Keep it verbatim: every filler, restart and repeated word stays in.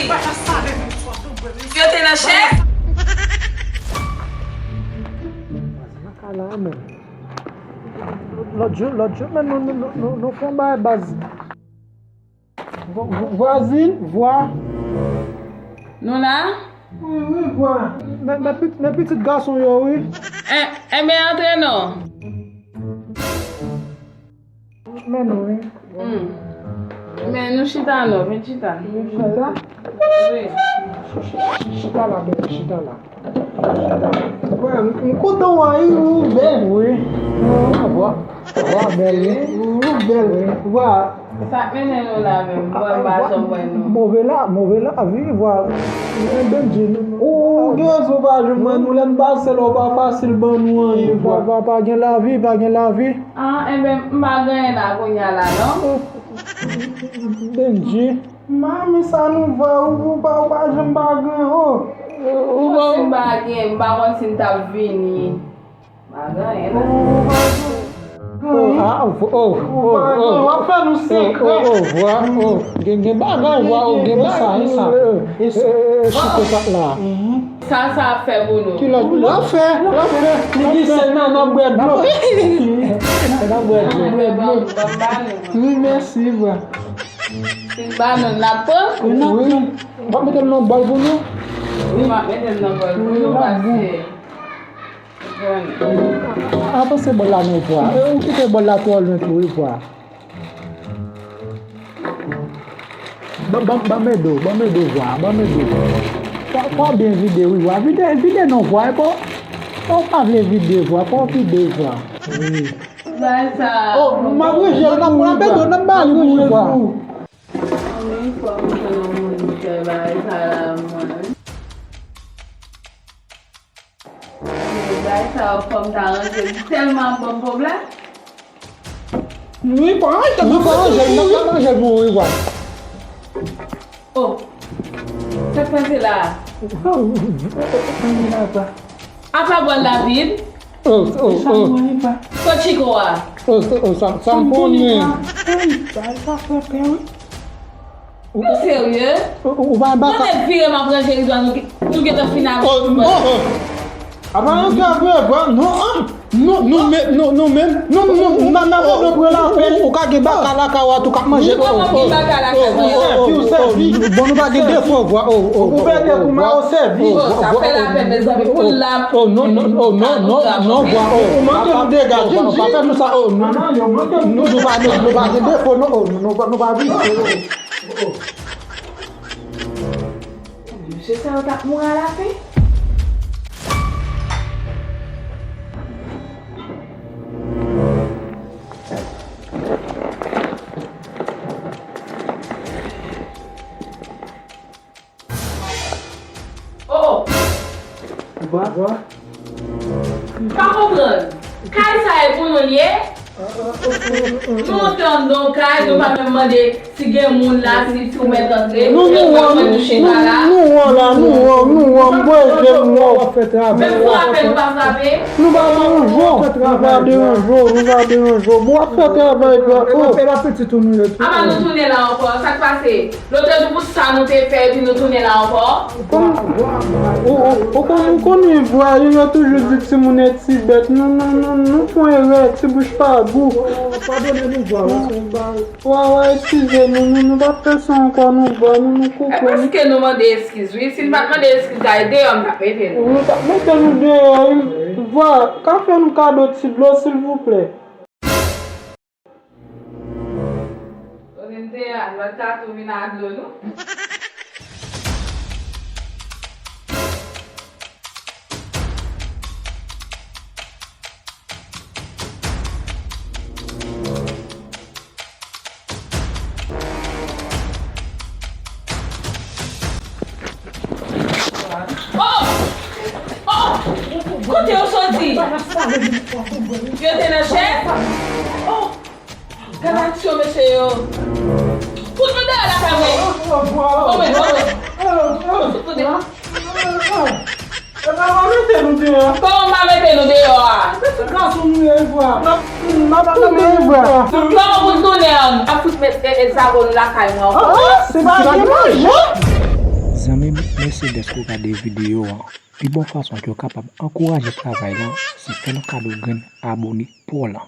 Yo te nan chè? Nan kay la, men. Lòt jou, lòt jou, men nou, nou, nou, nou, nou fè yon bagay baz. Vo-, vo-, vwazin, vwa. Nou la? Wi, wi, vwa. Men, men pit-, men pitit gason yo, wi. En, enben, antre non. Men nou, wi. Hmm. Men nou chita non, vin chita. Vin chita? Wi. Ch-, ch-, ch-, chita la, bebe, chita la. Wè, m, m kontan wè w, ou bèl. Wi. Vwa. Vwa bèl, wi. Ou bèl. Wi. Vwa. Sa k mennen nou la menm? Mwen pa janm wè nou. Move la, move la, wi, vwa. Ou gen rezon pa janm wè nou, lè n pase la, ou pa fasil ban nou anyen, vwa. Pa, pa, pa gen lavi, pa gen lavi. Ah, enben, m pa gen anyen la kounye a la, non? Bendji. Manmi, sa nou vwa, ou, ou pa, ou pa janm pa gen, oh. Ou pa, si m pa gen, m pa konn si m t ap vini. M pa gen anyen, non. Ou pa gen. Oh, ah, oh, oh, oh, oh. W ap fè nou sekrè. Oh, oh, vwa, oh. Gen, gen bagay, vwa, oh, gen bagay. E sa, e sa. Eh, eh, eh, eh, chita la. Sa, sa ap fè pou nou. Ki lòt? L ap fè, l ap fè. Li di sèlman n ap bwè dlo. N ap bwè dlo. Wi, mèsi, vwa. Si n ba nou, n ap pran? Wi, n ap pran. W ap mete l nan bòl pou nou? Wi, m ap mete l nan bòl pou nou, paske, bon. Avanse bòl la non, vwa. E, ou kite bòl la twò lwen tou, wi, vwa. Ban, ban, ban m ede w, ban m ede w, vwa, ban m ede w. Fò, fò w byen vide, wi, vwa. Vide, vide non, vwa, e pa, fò w pa vle vide, vwa, fò w vide, vwa. Wi. Bay sa. Oh, m ap ranje l pou ou, vwa. N ap ba l ranje, vwa. Anmwey, fò m jwenn yon moun ki fè bagay sa la, mwen. Bagay sa yo, fò m ta ranje l, li tèlman ap ban m pwoblèm. Wi, fò ranje l, wi, fò ranje l, n ap ranje l pou ou, wi, vwa. Oh, sa k pase la a? Sa k pase la a, vwa? Apa bòl la vid? Oh, oh, oh. Kot chiko a? Oh, oh, sa, sa m konnen. Ay, bagay sa fè pè, wi. Nou serye? Ou, ou pa, pa, nou mèt vire m ap ranje ridwa, nou, nou gentan fin avè nou. Oh, oh, oh. Apa nou serye, vwa? Non, ah. Nou, nou, men, nou, nou menm, nou, nou, n a, n a bezwen pran lapèn. Ou ka gen baka lakay ou a tou k ap manje. Ou kòman gen baka lakay mwen an? Sèvi, ou sèvi. Bon, nou pa gen defo, vwa. Oh, oh, ou pèdi pou ma ou sèvi. Oh, sa fè lapèn, mezanmi, pou l la. Oh, non, non, non, non, non, vwa. Oh, ou manke nou dega, Jim, Jim. Pa fè nou sa, oh, nou, nou pa, nou, nou pa gen defo, non, oh, nou, nou pa, nou pa visye, oh. Mesye sa yo t ap mouri alafen. Oh! Vwa, vwa. M pa konprann. Kay sa e pou nou l ye? Nou antre anndan yon kay, nou pa menm mande si gen moun la, si, si ou mèt antre. Nou, nou wè, nou, nou, nou wè la, nou wè, nou wè, m voye je m wè. Menm frape, nou pa frape. Nou pa deranje w, nou pa deranje w, nou pa deranje w. Bon, w ap fè travay, vwa. Apa nou tounen la ankò? Sa k pase? Lòt jou pou sa nou te fè, epi nou tounen la ankò? Ou, ou, ou konn, ou konnen vwa, yo, yo toujou di timoun e ti bèt. Nou, nou, nou, nou fè yon erè, ti bouch pa gou. Padone nou vwa, w ap fè yon bagay. Wa, wa, eskize nou, nou, nou p ap fè sa ankò, nou vwa, nou, nou konprann. E paske nou mande eskiz, wi. Si n pa t mande eskiz la, e deyò n t ap mete nou. Nou t ap mete nou deyò, wi. Vwa, ka fè nou kado ti dlo, silvouplè. Kote n te a, nou pa t ka tou vin ak dlo, non? Oh! Oh! Kote yo soti? Yo te nan chè? Oh! Gad aksyon mesye yo. Fout nou deyò lakay mwen. Kòman, kòman? Fout nou deyò. Kòman m pa mete nou deyò a? Kòman pou n tounen an? N ap fout met, e, e, zago nou lakay mwen ankò. Ah, se pa gen manje. Zanmi m, mèsi dèske w gade videyo an. Pi bon fason ke w kapab ankouraje travay lan, se fè nou kado grenn abone pa w lan.